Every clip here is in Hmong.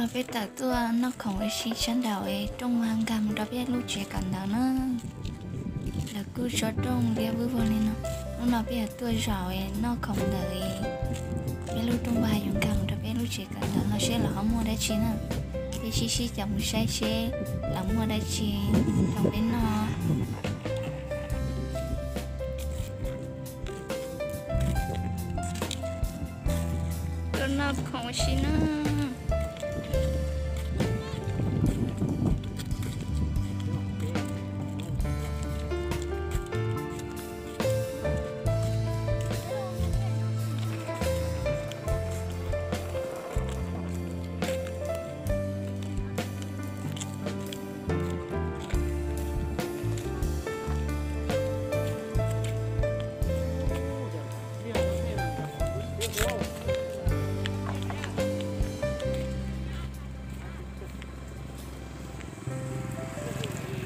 No peb tawm tuaj noj khoom ua si sab nraum rooj vag nkag mus rau peb lub tsev kawm ntawv na. Lawv kuj tso rooj liab vwj vog li no. Hnub no peb yuav tuaj zaum noj khoom ntawm peb lub rooj vag yuav nkag mus rau peb lub tsev kawm ntawv no seb lawv ho muaj dab tsi na. Peb sib sib caum mus saib seb lawv muaj dab tsi rau peb noj. Tuaj noj khoom ua si na.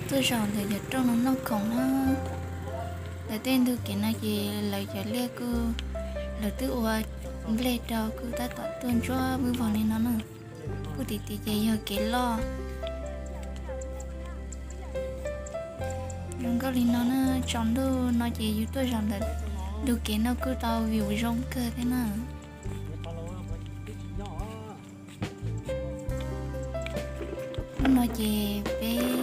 Tuaj zaum ntawm cov rooj no noj khoom na. Lawv tej ntug kev no ces lawv cov liaj kuj, lawv twb ua nplej rau kuj tab tom tuaj ntsuab vwj vog li no na. Kuj tim tim ces yog kev loj. Zoo nkauj li no na, tsaus ntuj no ces yus tuaj zaum ntawm ntug kev no kuj tau view zoo kawg thiab na. Hnub no ces peb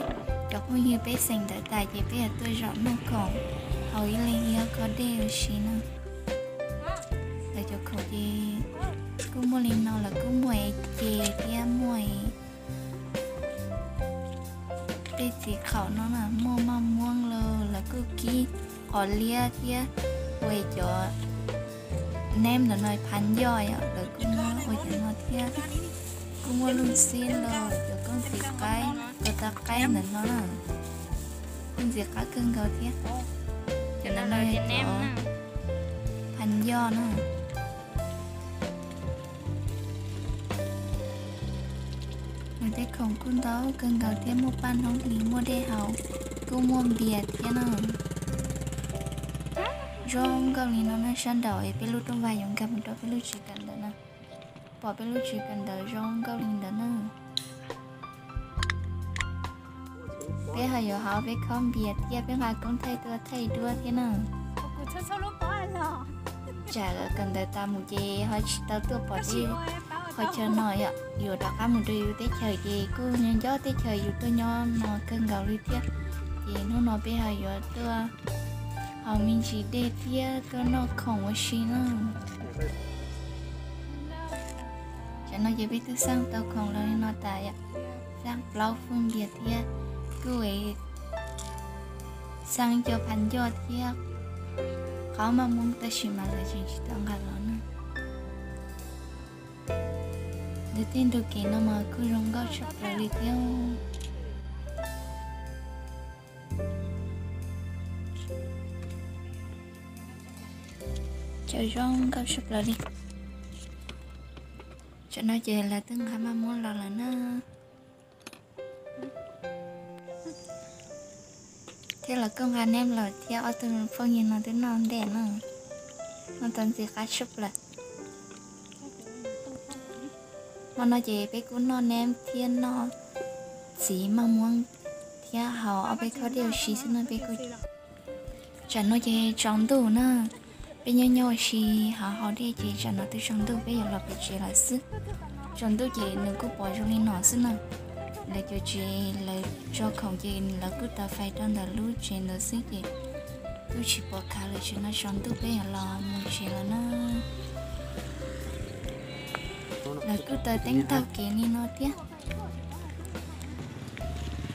cov phooj ywg peb xeem ntawd tas ces peb yuav tuaj zaum noj khoom, haus ib leeg ib ob khob dej ua si na. Lawv cov khoom ces kuj muaj li no, lawv kuj muaj es ces thiab muaj es tej txiv khaum no na, muaj maj muab los lawv kuj kib qos liab thiab ua es cov neb ntawm no phav ncoj yom, lawv kuj muab ua cov no thiab. Kuj muaj lub xib los cov koob txiv qaib, cov tav qaib ntawm no na, koob txiv qaib kawg nkaus thiab. Cov ntawm no cov phav ncoj na. Nws tej khoom kuj ntau kawg nkaus thiab, muaj paj hnoob hlis, muaj dej haus, kuj muaj npias thiab na. Zoo nkauj li no na, sab nraum es peb lub rooj vag yuav nkag mus rau peb lub tsev kawm ntawv na. Pom peb lub tsev kawm ntawv zoo nkauj li ntawd na. Peb ho yuav haus peb khob npias thiab peb nqa koob thaij tuaj thaij duab thiab na. Tsam kawm ntawv tas mus ces ho tsis tau tuaj pom peb qhov chaw no yom. Yuav rov qab mus rau yus teb chaws ces kuj nyob nco teb chaws yus tuaj nyob no kawg nkaus li thiab. Ces hnub no peb ho yuav tuaj haus me ntsis dej thiab tuaj noj khoom ua si na. Tsam no ces peb twb xaj tau khoom los li no tas yom. Xaj plaub fwj npias thiab kuj xaj cov phav ncoj thiab qhov maj muab tab sis mas lawv tseem tsis tau nqa los na. Ntawm tej ntug kev no mas kuj zoo nkauj tshaj plaws li thiab. Cov zoo nkauj tshaj plaws li. Tsam no ces lawv twb nqa maj muab los lawm na. Thiab lawv kuj nqa neb los thiab, ob tug phooj ywg no twb noj ntej na, noj tau ntxim qab tshaj plaws. Hmo no ces peb kuj noj neb thiab noj txiv maj muab thiab haus ob peb khob dej ua si xwb na peb kuj. Tsam no ces tsaus ntuj na, peb nyob nyob ua si haus haus dej ces tsam no twb tsaus ntuj peb yuav los pem tsev lawm xwb. Tsaus ntuj ces nws kuj pom zoo li no xwb na. Lawv cov tsev lawv tso khoom ces lawv kuj taws fais rau ntawm lub tsev ntawd xwb ces kuj tsis pom khav lawm, tsam no tsaus ntuj peb yuav los mus tsev lawm na. Lawv kuj taws teeb taug kev li no thiab.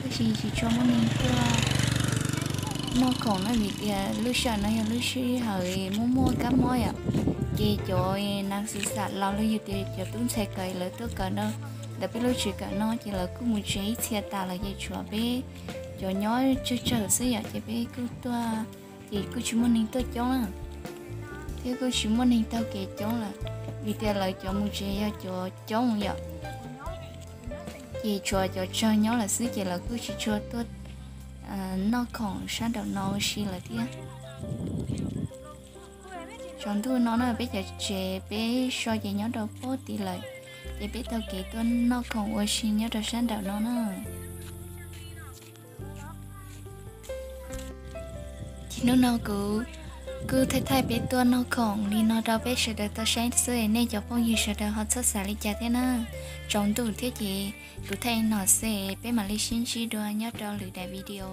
Tab sis tsis tshua muaj neeg tuaj noj khoom na vim tias lub sij hawm no yog lub sij hawm muaj muaj kab mob yom. Ces cov nas xis xam laus los yog tias cov tub ntxhais kawm lawv tuaj kawm ntawm peb lub tsev kawm no ces lawv kuj mus tsev ib txhia tas lawm ces tshuav peb cov nyob tsawg tsawg xwb yom, ces peb kuj tuaj ces kuj tsis muaj neeg tuaj coob na, thiab kuj tsis muaj neeg taug kev coob lawm vim tias lawv cov mus tsev yog cov coob yom. Ces tshuav cov tsawg nyob lawm xwb ces lawv kuj tsis tshua tuaj noj khoom sab nraum no ua si lawm thiab. Tsaus ntuj no na peb cov tsev peb so ces nyob rau pob tid lawm, ces peb taug kev tuaj noj khoom ua si nyob rau sab nraum no na. Ces hnub no kuv kuj thaij thaij peb tuaj noj khoom li no rau peb sawv daws tau saib xwb, nej cov phooj ywg sawv daws ho txhob xav li cas thiab na. Tsaus ntuj thiab ces kuv thaij li no xwb, peb mam li sib ntsib dua nyob rau lwm daim video.